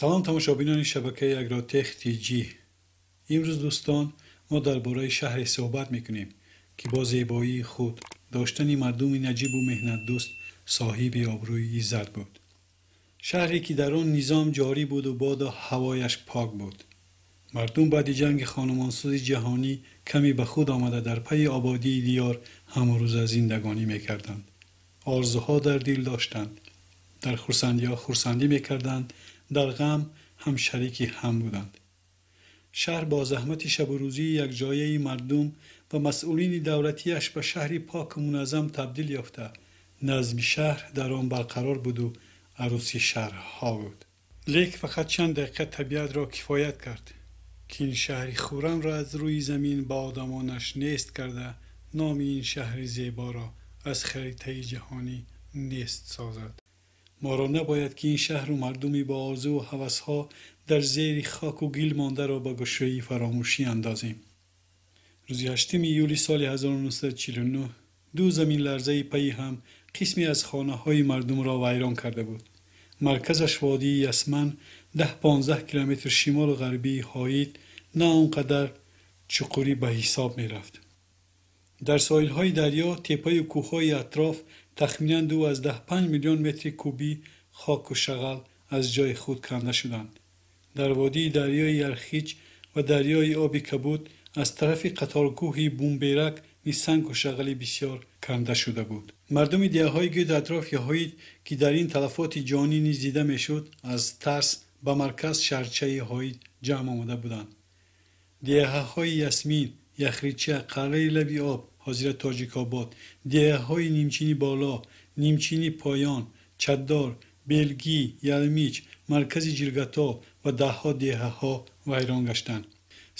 Салом, тамошобинони шабакаи Агротех ТЖ. Имрӯз, дӯстон, мо дар бораи шаҳре суҳбат мекунем, ки бо зебоии худ, доштани мардуми наҷибу меҳнатдӯст соҳиби обрӯи иззат буд. Шаҳре, ки дар он низом ҷорӣ буду боду ҳавояш пок буд. Мардум баъди ҷанги хонумонсӯзи ҷаҳонӣ каме ба худ омада, дар пайи ободии диёр ҳамарӯза зиндагонӣ мекарданд. Орзуҳо дар дил доштанд. Дар хурсандиҳо хурсандӣ мекарданд, дар ғам ҳам шарики ҳам буданд. Шаҳр бо заҳмати шабу рӯзии якҷояи мардум ва масъулини давлатиаш ба шаҳри поку муназзам табдил ёфта, назми шаҳр дар он барқарор буду арӯси шаҳрҳо буд. Лек фақат чанд дақиқа табиатро кифоят кард, ки ин шаҳри хуррамро аз рӯи замин ба одамонаш нест карда, номи ин шаҳри зеборо аз харитаи ҷаҳонӣ нест созад. Моро набояд, ки ин шаҳру мардуми бо орзуву ҳавасҳо дар зери хоку гил мондаро ба гӯшаи фаромӯшӣ андозем. Рӯзи 8 июли соли 1949 ду заминларзаи пайи ҳам қисме аз хонаҳои мардумро вайрон карда буд. Марказаш водии Ясман, 10-15 километр шимолу ғарбии Ҳоид, на он қадар чуқурӣ ба ҳисоб мерафт. Дар соҳилҳои дарё, теппаю кӯҳҳои атроф тахминан 2,5 миллион метри кубӣ хоку шағал аз ҷои худ канда шуданд. Дар водии дарёи Ярхич ва дарёи Оби Кабуд аз тарафи қаторкӯҳи Бумберак низ сангу шағали бисёр канда шуда буд. Мардуми деҳаҳои гирду атрофи Ҳоид, ки дар ин талафоти ҷонӣ низ дида мешуд, аз тарс ба марказ шаҳрчаи Ҳоид ҷамъ омада буданд. Деҳаҳои Ясмин, Яхрича, қалъаи лаби об, ҳозира Тоҷикобод, деҳаҳои Нимчини боло, Нимчини поён, Чаддор, Белгӣ, Ялмич, маркази Ҷиргатол ва даҳҳо деҳаҳо вайрон гаштанд.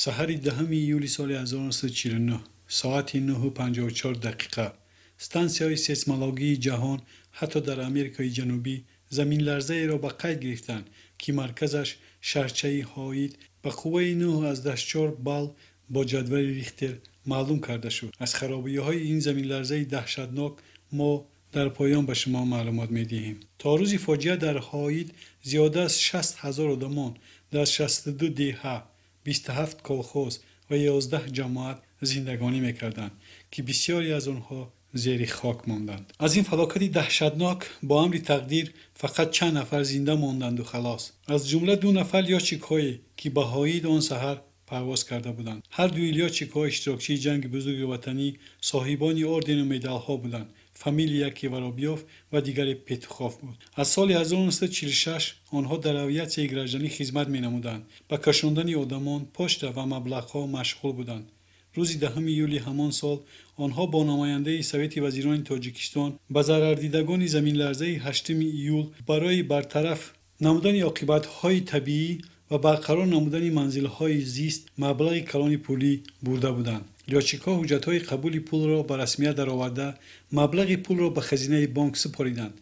Саҳари 10 июли соли 1949 соати 9:54 дақиқа стансияҳои сейсмологии ҷаҳон, ҳатто дар Америкаи Ҷанубӣ, заминларзаеро ба қайд гирифтанд, ки марказаш шаҳрчаи Ҳоид ба қувваи 9,4 балл бо ҷадвали Рихтер маълум карда шуд. Аз харобиҳои ин заминларзаи даҳшатнок мо дар поён ба шумо маълумот медиҳем. То рӯзи фоҷиа дар Ҳоид зиёда аз 60 ҳазор одамон дар 62 деҳа, 27 колхоз ва 11 ҷамоат зиндагонӣ мекарданд, ки бисёре аз онҳо зери хок монданд. Аз ин фалокати даҳшатнок бо амри тақдир фақат чанд нафар зинда монданду халос. Аз ҷумла ду нафар лётчикҳое, ки ба Ҳоид он саҳар парвоз карда буданд. Ҳар дуи лётчикҳо иштирокчии ҷанги бузурги ватанӣ, соҳибони ордену медалҳо буданд. Фамилияи яке Воробьёв ва дигаре Петухов буд. Аз соли 1946 онҳо дар авиатсияи гражданӣ хизмат менамуданд, ба кашондани одамон, почта ва маблағҳо машғул буданд. Рӯзи 10 июли ҳамон сол онҳо бо намояндаи Совети вазирони Тоҷикистон ба зарардидагони заминларзаи 8 июл барои бартараф намудани оқибатҳои табиӣ ва барқарор намудани манзилҳои зист маблағи калони пулӣ бурда буданд. Лётчикҳо ҳуҷҷатҳои қабули пулро ба расмият дароварда, маблағи пулро ба хазинаи бонк супориданд.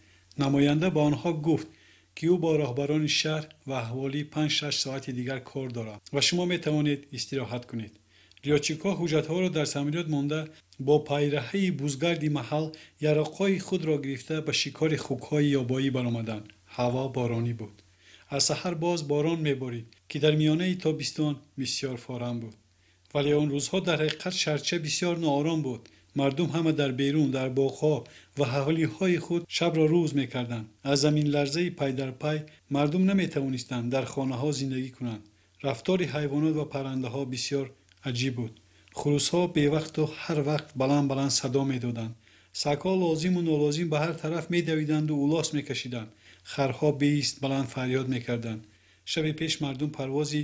Намоянда ба онҳо гуфт, ки ӯ бо роҳбарони шаҳр ва аҳволӣ 5-6 соати дигар кор дорад ва шумо метавонед истироҳат кунед. Лётчикҳо ҳуҷҷатҳоро дар самолёт монда, бо пайраҳаи бузгарди маҳал яроқҳои худро гирифта ба шикори хукҳои ёбоӣ баромаданд. Ҳаво боронӣ буд. Аз саҳар боз борон меборид, ки дар миёнаи тобистон бисёр форам буд. Вале он рӯзҳо дар ҳақиқат шаҳрча бисёр ноором буд. Мардум ҳама дар берун, дар боғҳо ва ҳавлиҳои худ шабро рӯз мекарданд. Аз заминларзаи пай дар пай мардум наметавонистанд дар хонаҳо зиндагӣ кунанд. Рафтори ҳайвонот ва паррандаҳо бисёр аҷиб буд. Хурусҳо бевақту ҳар вақт баланд-баланд садо медоданд. Сагҳо лозиму нолозим ба ҳар тараф медавиданду улос мекашиданд. Харҳо беист баланд фарёд мекарданд. Шаби пеш мардум парвози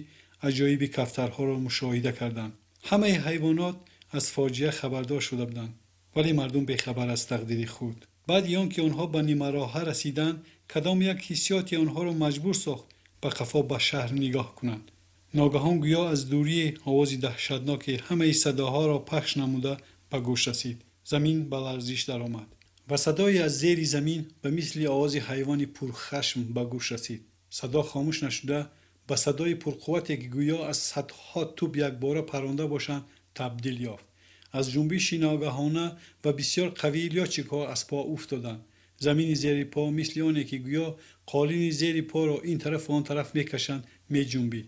аҷоиби кафтарҳоро мушоҳида карданд. Ҳамаи ҳайвонот аз фоҷиа хабардор шуда буданд, вале мардум бехабар аз тақдири худ. Баъди он ки онҳо ба нимароҳа расиданд, кадом як ҳиссиёти онҳоро маҷбур сохт ба қафо ба шаҳр нигоҳ кунанд. Ногаҳон гӯё аз дурии овози даҳшатноке ҳамаи садоҳоро пахш намуда ба гӯш расид. Замин ба ларзиш даромад ва садое аз зери замин ба мисли овози ҳайвони пурхашм ба гӯш расид. Садо хомӯш нашуда ба садои пурқуввате, ки гӯё аз садҳо тӯб якбора паронда бошанд, табдил ёфт. Аз ҷунбиши ногаҳона ва бисёр қавии лётчикҳо аз по уфтоданд. Замини зери по мисли оне ки гӯё қолини зери поро ин тарафу он тараф мекашанд, меҷунбид.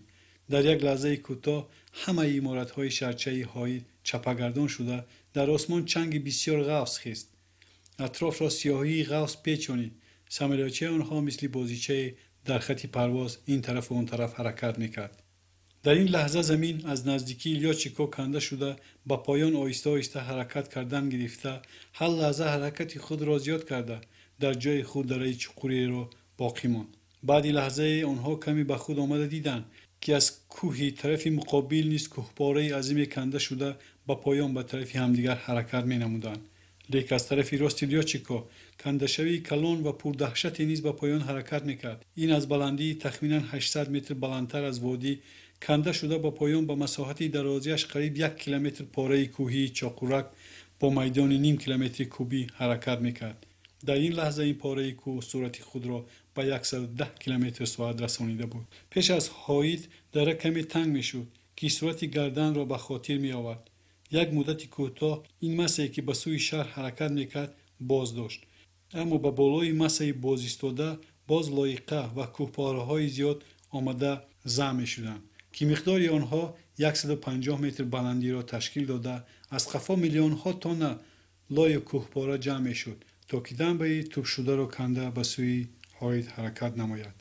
Дар як лаҳзаи кӯтоҳ ҳамаи иморатҳои шаҳрчаи Ҳоид чапагардон шуда, дар осмон чанги бисёр ғафз хист. Атрофро сиёҳии ғафз печонид. Самолётчаи онҳо мисли бозичае дар хати парвоз ин тарафу он тараф ҳаракат мекард. Дар ин лаҳза замин аз наздикии лётчикҳо канда шуда, ба поён оҳиста-оҳиста ҳаракат кардан гирифта, ҳар лаҳза ҳаракати худро зиёд карда, дар ҷои худ дараи чуқуреро боқӣ монд. Баъди лаҳзае онҳо каме ба худ омада диданд, ки аз кӯҳи тарафи муқобил низ кӯҳпораи азиме канда шуда, ба поён ба тарафи ҳамдигар ҳаракат менамуданд. Лек аз тарафи рости лётчикҳо кандашавии калон ва пурдаҳшате низ ба поён ҳаракат мекард. Ин аз баландии тахминан 800 метр баландтар аз водӣ канда шуда ба поён ба масоҳати дарозиаш қариб 1 километр пораи кӯҳии Чоқурак бо майдони ним километри кубӣ ҳаракат мекард. Дар ин лаҳза ин пораи кӯҳ суръати худро ба 110 километр соат расонида буд. Пеш аз Ҳоид дара каме танг мешуд, ки суръати гарданро ба хотир меовард. Як муддати кӯтоҳ ин массае ки ба сӯи шаҳр ҳаракат мекард, боз дошт. Аммо ба болои массаи бозистода боз лоиқа ва кӯҳпораҳои зиёд омада зам мешуданд, ки миқдори онҳо 150 метр баландиро ташкил дода, аз қафо миллионҳо тонна лою кӯҳпора ҷамъ мешуд, то ки дамбаи тӯбшударо канда ба сӯи Ҳоид ҳаракат намояд.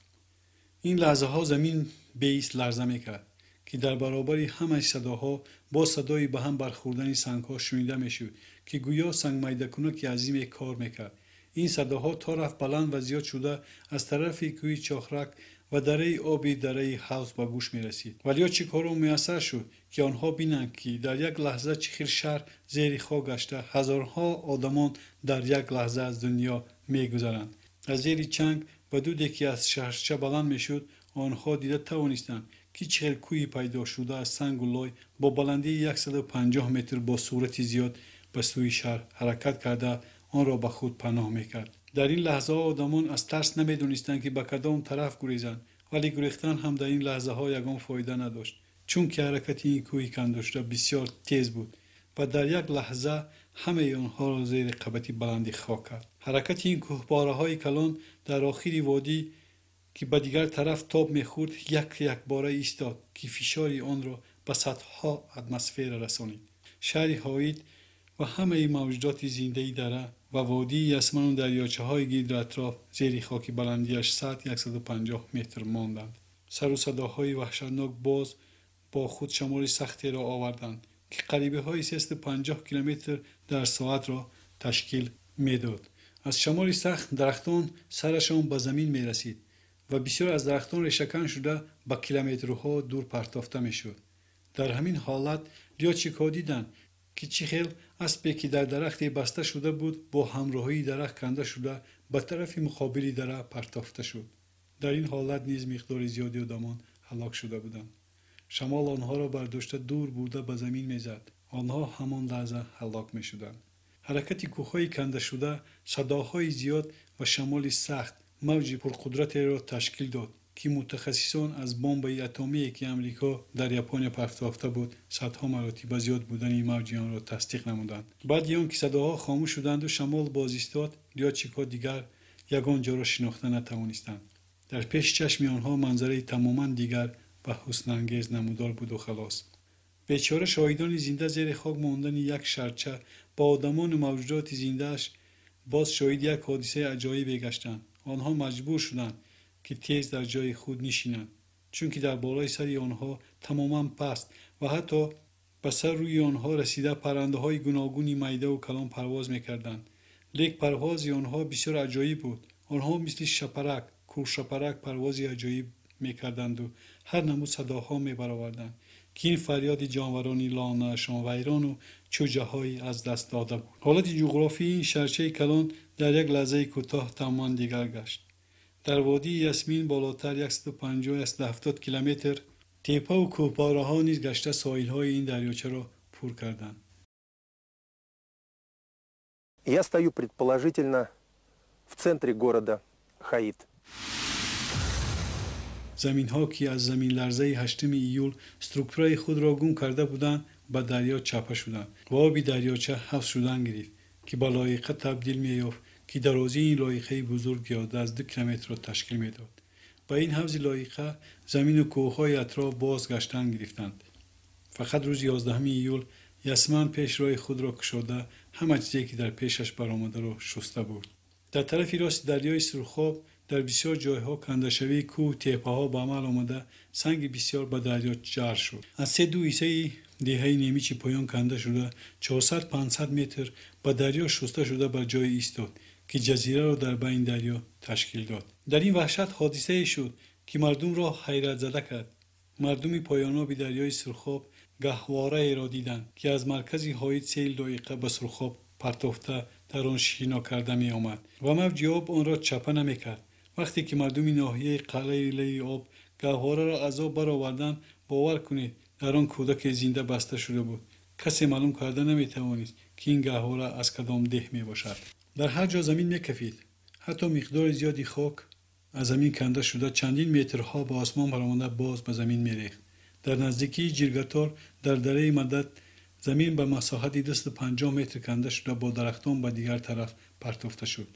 Ин лаҳзаҳо замин беист ларза мекард, ки дар баробари ҳамаи садоҳо боз садои ба ҳам бархӯрдани сангҳо шунида мешуд, ки гӯё сангмайдакунаки азиме кор мекард. Ин садоҳо то рафт баланд ва зиёд шуда, аз тарафи кӯҳи Чохрак ва дараи оби дараи ҳавз ба гӯш мерасид. Ва лётчикҳоро муяссар шуд, ки онҳо бинанд, ки дар як лаҳза чӣ хел шаҳр зери хок гашта, ҳазорҳо одамон дар як лаҳза аз дунё мегузаранд. Аз зери чанг ва дуде ки аз шаҳрча баланд мешуд, онҳо дида тавонистанд, ки чӣ хел кӯҳи пайдо шуда аз сангу лой бо баландии 150 метр бо суръати зиёд ба сӯи шаҳр ҳаракат карда, онро ба худ паноҳ мекард. Дар ин лаҳзаҳо одамон аз тарс намедонистанд, ки ба кадом тараф гурезанд, вале гурехтан ҳам дар ин лаҳзаҳо ягон фоида надошт, чунки ҳаракати ин кӯҳи кандашуда бисёр тез буд ва дар як лаҳза ҳамаи онҳоро зери қабати баланди хок кард. Ҳаракати ин кӯҳпораҳои калон дар охири водӣ, ки ба дигар тараф тоб мехӯрд, як якбора истод, ки фишори онро ба садҳо атмосфера расонид. Шаҳри Ҳоид ва ҳамаи мавҷудоти зиндаи дара ва водии Ясману дарёчаҳои гирду атроф зери хоки баландиаш 100-150 метр монданд. Сару садоҳои ваҳшатнок боз бо худ шамоли сахтеро оварданд, ки қарибиҳои 350 километр дар соатро ташкил медод. Аз шамоли сахт дарахтон сарашон ба замин мерасид ва бисёр аз дарахтон решакан шуда ба километрҳо дур партофта мешуд. Дар ҳамин ҳолат лётчикҳо диданд, ки чӣ хел аспе ки дар дарахте баста шуда буд, бо ҳамроҳии дарахт канда шуда ба тарафи муқобили дара партофта шуд. Дар ин ҳолат низ миқдори зиёди одамон ҳалок шуда буданд. Шамол онҳоро бардошта дур бурда ба замин мезад. Онҳо ҳамон лаҳза ҳалок мешуданд. Ҳаракати кӯҳҳои кандашуда, садоҳои зиёд ва шамоли сахт мавҷи пурқудратеро ташкил дод, ки мутахассисон аз бомбаи атомие ки Амрико дар Япония партофта буд, садҳо маротиба зиёд будани мавҷи онро тасдиқ намуданд. Баъди он ки садоҳо хомӯш шуданду шамол боз истод, лётчикҳо дигар ягон ҷоро шинохта натавонистанд. Дар пеши чашми онҳо манзараи тамоман дигар ва ҳуснангез намудор буду халос. Бечора шоҳидони зинда зери хок мондани як шаҳрча бо одамону мавҷудоти зиндааш боз шоҳиди як ҳодисаи аҷоибе гаштанд. Онҳо маҷбур шуданд, ки тез дар ҷои худ нишинанд, чунки дар болои сари онҳо тамоман паст ва ҳатто ба сар рӯи онҳо расида паррандаҳои гуногуни майдаву калон парвоз мекарданд. Лек парвози онҳо бисёр аҷоиб буд. Онҳо мисли шапарак, кӯршапарак парвози аҷоиб мекарданду ҳар намуд садоҳо мебароварданд, ки ин фарёди ҷонварони лонаашон вайрону чӯҷаҳои аз даст дода буд. Ҳолати ҷуғрофии ин шаҳрчаи калон дар як лаҳзаи кӯтоҳ тамоман дигар гашт. Дар водии Ясмин болотар 150-170 километр теппаву кӯҳпораҳо низ гашта соҳилҳои ин дарёчаро пур карданд. Я стою предположительно в центре города Хаит. Заминҳо, ки аз заминларзаи 8 июл структураи худро гум карда буданд, ба дарё чапа шуданд ва оби дарёча ҳафз шудан гирифт, ки ба лоиқа табдил меёфт, ки дарозии ин лоиқаи бузург зиёда аз 2 километрро ташкил медод. Ба ин ҳавзи лоиқа замину кӯҳҳои атроф боз гаштан гирифтанд. Фақат рӯзи 11 июл Ясман пеш роҳи худро кушода, ҳама чизе ки дар пешаш баромадаро шуста бурд. Дар тарафи рости дарёи Сурхоб дар бисёр ҷойҳо кандашавии кӯҳу теппаҳо ба амал омада, санги бисёр ба дарё ҷар шуд. Аз се-ду ҳиссаи деҳаи Немичи поён канда шуда, 400-500 метр ба дарё шуста шуда бар ҷое истод, ки ҷазираро дар байни дарё ташкил дод. Дар ин ваҳшат ҳодисае шуд, ки мардумро ҳайратзада кард. Мардуми поёноби дарёи Сурхоб гаҳвораеро диданд, ки аз маркази Ҳоид сел лоиқа ба Сурхоб партофта дар он шино карда меомад ва мавҷи об онро чапа намекард. Вақте ки мардуми ноҳияи қалъаи лаи об гаҳвораро аз об бароварданд, бовар кунед, дар он кӯдаке зинда баста шуда буд. Касе маълум карда наметавонист, ки ин гаҳвора аз кадом деҳ мебошад. Дар ҳар ҷо замин мекафид. Ҳатто миқдори зиёди хок аз замин канда шуда чандин метрҳо ба осмон баромада боз ба замин мерехт. Дар наздикии Ҷиргатор дар дараи Мадад замин ба масоҳати 250 метр канда шуда бо дарахтон ба дигар тараф партофта шуд.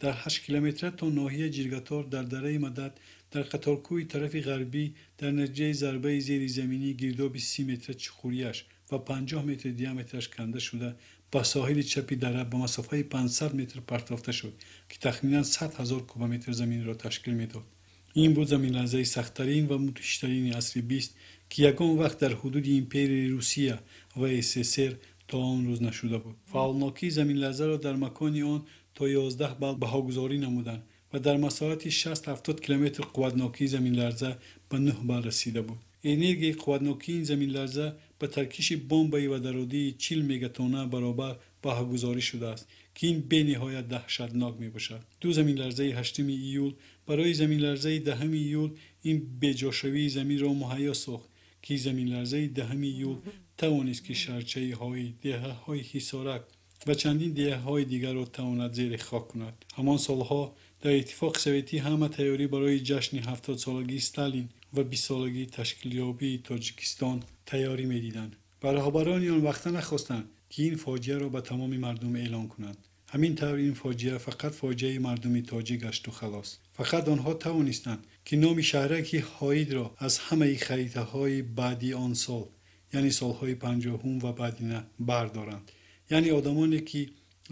Дар 8 километра то ноҳияи Ҷиргатор дар дараи Мадад дар қаторкӯҳи тарафи ғарбӣ дар натиҷаи зарбаи зеризаминӣ гирдоби 30 метра чуқуриаш ва 50 метр диаметраш канда шуда ба соҳили чапи дара ба масофаи 500 метр партофта шуд, ки тахминан 100 ҳазор кубометр заминро ташкил медод. Ин буд заминларзаи сахттарин ва мудҳиштарини асри 20, ки ягон вақт дар ҳудуди империяи Русия ва СССР то он рӯз нашуда буд. Фаъолнокии заминларзаро дар макони он то 11 балл баҳогузорӣ намуданд ва дар масоҳати 60-70 километр қувватнокии заминларза ба 9 балл расида буд. Энергияи қувватнокии ин заминларза ба таркиши бомбаи водородии 40 мегатонна баробар баҳогузорӣ шудааст, ки ин бениҳоят даҳшатнок мебошад. Ду заминларзаи 8 июл барои заминларзаи 10 июл ин беҷошавии заминро муҳайё сохт, ки заминларзаи 10 июл тавонист, ки шаҳрчаи Ҳоид, деҳаҳои Ҳисорак ва чандин деҳаҳои дигарро тавонад зери хок кунад. Ҳамон солҳо дар Иттифоқи Советӣ ҳама тайёрӣ барои ҷашни 70-солагии Сталин ва 20-солагии ташкилёбии Тоҷикистон тайёрӣ медиданд ва роҳбарони он вақта нахостанд, ки ин фоҷиаро ба тамоми мардум эълон кунанд. Ҳамин тавр ин фоҷиа фақат фоҷиаи мардуми тоҷик гашту халос. Фақат онҳо тавонистанд, ки номи шаҳраки Ҳоидро аз ҳамаи харитаҳои баъди он сол, яъне солҳои 50 ва баъдина бардоранд. Яъне одамоне, ки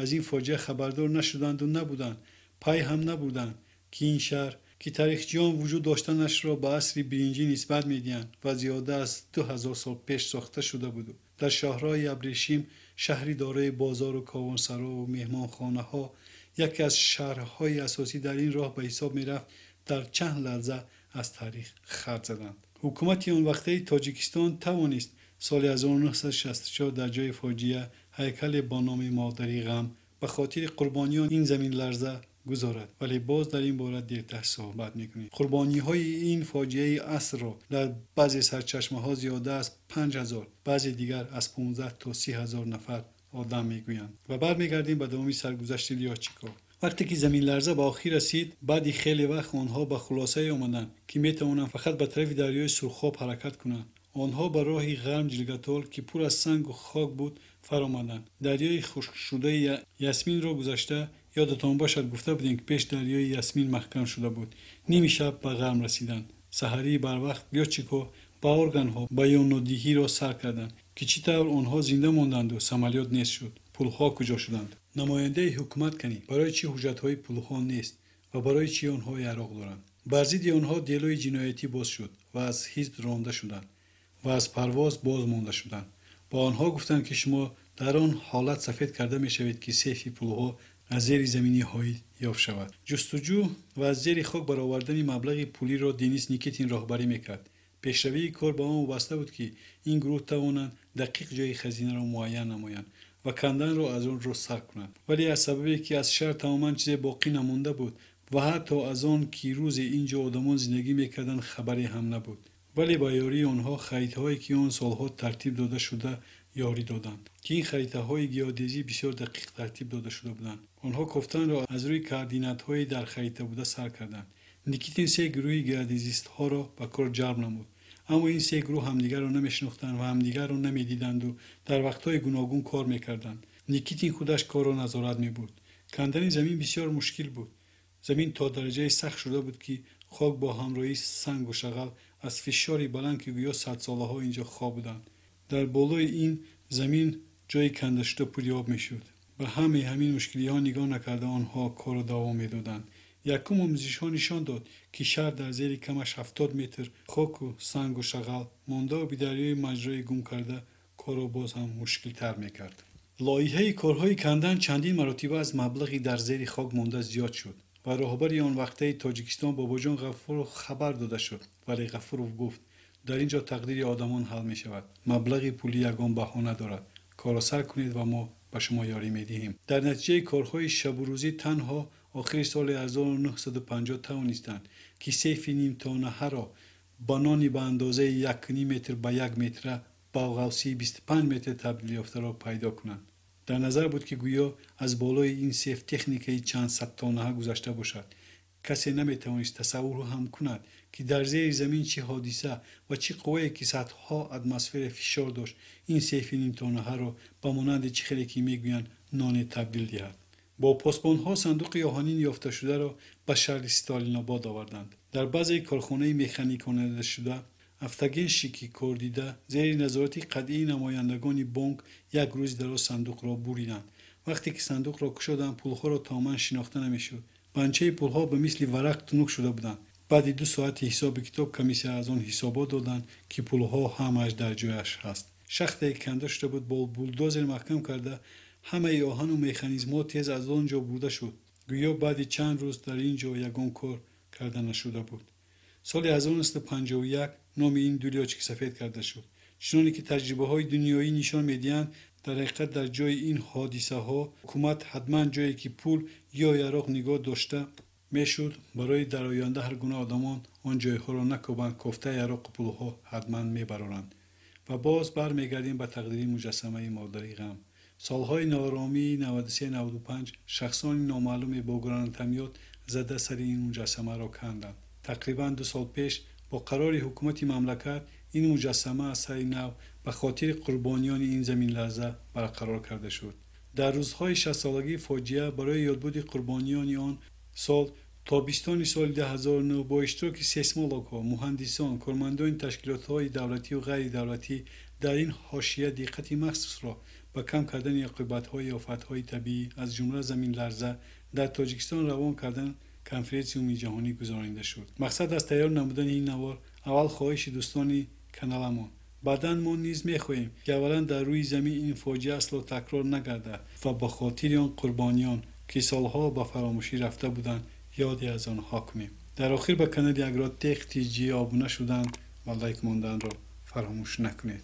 аз ин фоҷиа хабардор нашуданду набуданд, пай ҳам набуданд, ки ин шаҳр, ки таърихчиён вуҷуд доштанашро ба асри биринҷӣ нисбат медиҳанд ва зиёда аз 2000 сол пеш сохта шуда буду дар шоҳроҳи Абрешим шаҳри дорои бозору ковонсарову меҳмонхонаҳо яке аз шаҳрҳои асосӣ дар ин роҳ ба ҳисоб мерафт, дар чанд лаҳза аз таърих хат заданд. Ҳукумати он вақтаи Тоҷикистон тавонист соли 1964 дар ҷои фоҷиа ҳайкале бо номи Модари ғам ба хотири қурбониён ин заминларза гузорад, вале боз дар ин бора дертар суҳбат мекунем. Қурбониҳои ин фоҷиаи асрро дар баъзе сарчашмаҳо зиёда аз 5000, баъзе дигар аз 15 то 30 ҳазор нафар одам мегӯянд. Ва бармегардем ба давоми саргузашти лётчикҳо. Вақте ки заминларза ба охир расид, баъди хеле вақт онҳо ба хулосае омаданд, ки метавонанд фақат ба тарафи дарёи Сурхоб ҳаракат кунанд. Онҳо ба роҳи ғарм Ҷиргатол, ки пур аз сангу хок буд, фаромаданд. Дарёи хушкшудаи Ясминро гузашта, ёдатон бошад, гуфта будем, ки пеш дарёи Ясмин маҳкам шуда буд. Ними шаб ба ғарм расиданд. Саҳарии барвақт лётчикҳо ба органҳо баённодиҳиро сар карданд, ки чӣ тавр онҳо зинда монданду самолёт нест шуд. Пулҳо куҷо шуданд? Намояндаи ҳукумат канӣ, барои чӣ ҳуҷҷатҳои пулҳо нест ва барои чӣ онҳо яроқ доранд? Бар зидди онҳо делои ҷиноятӣ боз шуд ва аз ҳизб ронда шуданд ва аз парвоз боз монда шуданд. Ба онҳо гуфтанд, ки шумо дар он ҳолат сафед карда мешавед, ки сейфи пулҳо аз зери замини Ҳоид ёфт шавад. Ҷустуҷӯ ва аз зери хок баровардани маблағи пулиро Денис Никитин роҳбарӣ мекард. Пешравии кор ба он вобаста буд, ки ин гурӯҳ тавонанд дақиқ ҷои хазинаро муайян намоянд ва канданро аз он рост сар кунанд. Вале аз сабабе, ки аз шаҳр тамоман чизе боқӣ намонда буд ва ҳатто аз он ки рӯзе ин ҷо одамон зиндагӣ мекарданд хабаре ҳам набуд. Вале ба ёрии онҳо харитаҳое, ки он солҳо тартиб дода шуда, ёрӣ доданд, ки ин харитаҳои геодезӣ бисёр дақиқ тартиб дода шуда буданд. Онҳо кофтанро аз рӯи координатҳои дар харита буда сар карданд. Никитин се гурӯҳи геодезистҳоро ба кор ҷалб намуд. Аммо ин се гурӯҳ ҳамдигарро намешинохтанд ва ҳамдигарро намедиданду дар вақтҳои гуногун кор мекарданд. Никитин худаш корро назорат мебурд. Кандани замин бисёр мушкил буд. Замин то дараҷае сахт шуда буд, ки хок бо ҳамроҳии сангу шағал аз фишори баланд, ки гӯё садсолаҳо инҷо хоб буданд. Дар болои ин замин ҷои кандашуда пури об мешуд. Ба ҳамаи ҳамин мушкилиҳо нигоҳ накарда, онҳо корро давом медоданд. Якум омӯзишҳо нишон дод, ки шаҳр дар зери камаш 70 метр хоку сангу шағал монда, оби дарёи маҷрои гум карда корро боз ҳам мушкилтар мекард. Лоиҳаи корҳои кандан чандин маротиба аз маблағи дар зери хок монда зиёд шуд ва роҳбари он вақтаи Тоҷикистон Бобоҷон Ғафуров хабар дода шуд. Вале Ғафуров гуфт: дар ин ҷо тақдири одамон ҳал мешавад, маблағи пулӣ ягон баҳо надорад, корро сар кунед ва мо ба шумо ёрӣ медиҳем. Дар натиҷаи корҳои шабурӯзӣ танҳо охири соли 1950 тавонистанд, ки сейфи нимтонаҳаро ба нони ба андозаи 1,5 метр ба 1 метра ба ғафсии 25 метр табдил ёфтаро пайдо кунанд. Дар назар буд, ки гӯё аз болои ин сейф техникаи чанд садтонаҳа гузашта бошад. Касе наметавонист тасаввур ҳам кунад, ки дар зери замин чӣ ҳодиса ва чӣ қуввае, ки садҳо атмосфера фишор дошт, ин сейфи нимтонаҳаро ба монанди чӣ хеле ки мегӯянд ноне табдил диҳад. Бо посбонҳо сандуқи оҳанин ёфташударо ба шаҳри Сталинобод оварданд. Дар баъзеи корхонаи механиконадашуда автогенщики кордида зери назорати қатъии намояндагони бонк як рӯзи дароз сандуқро буриданд. Вақте ки сандуқро кушоданд, пулҳоро тамоман шинохта намешуд. Банчаи пулҳо ба мисли варақ тунук шуда буданд. Баъди 2 соати ҳисоби китоб комиссия аз он ҳисобот доданд, ки пулҳо ҳамааш дар ҷояш ҳаст. Шахтае ки канда шуда буд, бо булдозер маҳкам карда, ҳамаи оҳану механизмҳо тез аз он ҷо бурда шуд. Гӯё баъди чанд рӯз дар ин ҷо ягон кор карда нашуда буд. Соли 1951 номи ин дулёчки сафед карда шуд. Чуноне ки таҷрибаҳои дунёӣ нишон медиҳанд, дар ҳақиқат дар ҷои ин ҳодисаҳо ҳукумат ҳатман ҷое ки пул ё яроқ нигоҳ дошта мешуд, барои дар оянда ҳар гуна одамон он ҷойҳоро накобанд, кофта яроқу пулҳо ҳатман мебароранд. Ва боз бармегардем ба тақдири муҷассамаи модари ғам. Солҳои нооромии 93-95 шахсони номаълуме бо гранатомёт зада сари ин муҷассамаро канданд. Тақрибан 2 сол пеш бо қарори ҳукумати мамлакат ин муҷассама аз сари нав ба хотири қурбониёни ин заминларза барқарор карда шуд. Дар рӯзҳои 60-солагии фоҷиа барои ёдбуди қурбониёни он сол тобистони соли 2009 бо иштироки сейсмологҳо, муҳандисон, кормандони ташкилотҳои давлатию ғайридавлатӣ дар ин ҳошия диққати махсусро ба кам кардани оқибатҳои офатҳои табиӣ, аз ҷумла заминларза дар Тоҷикистон равон кардан конференсияи умумиҷаҳонӣ гузаронида шуд. Мақсад аз тайёр намудани ин навор аввал хоҳиши дӯстони каналамон. Баъдан мо низ мехоҳем, ки аввалан дар рӯи замин ин фоҷиа асло такрор нагардад ва ба хотири он қурбониён, ки солҳо ба фаромӯшӣ рафта буданд, ёде аз онҳо кунем. Дар охир ба канали Агротех ТЖ обуна шудан ва лайк монданро фаромӯш накунед.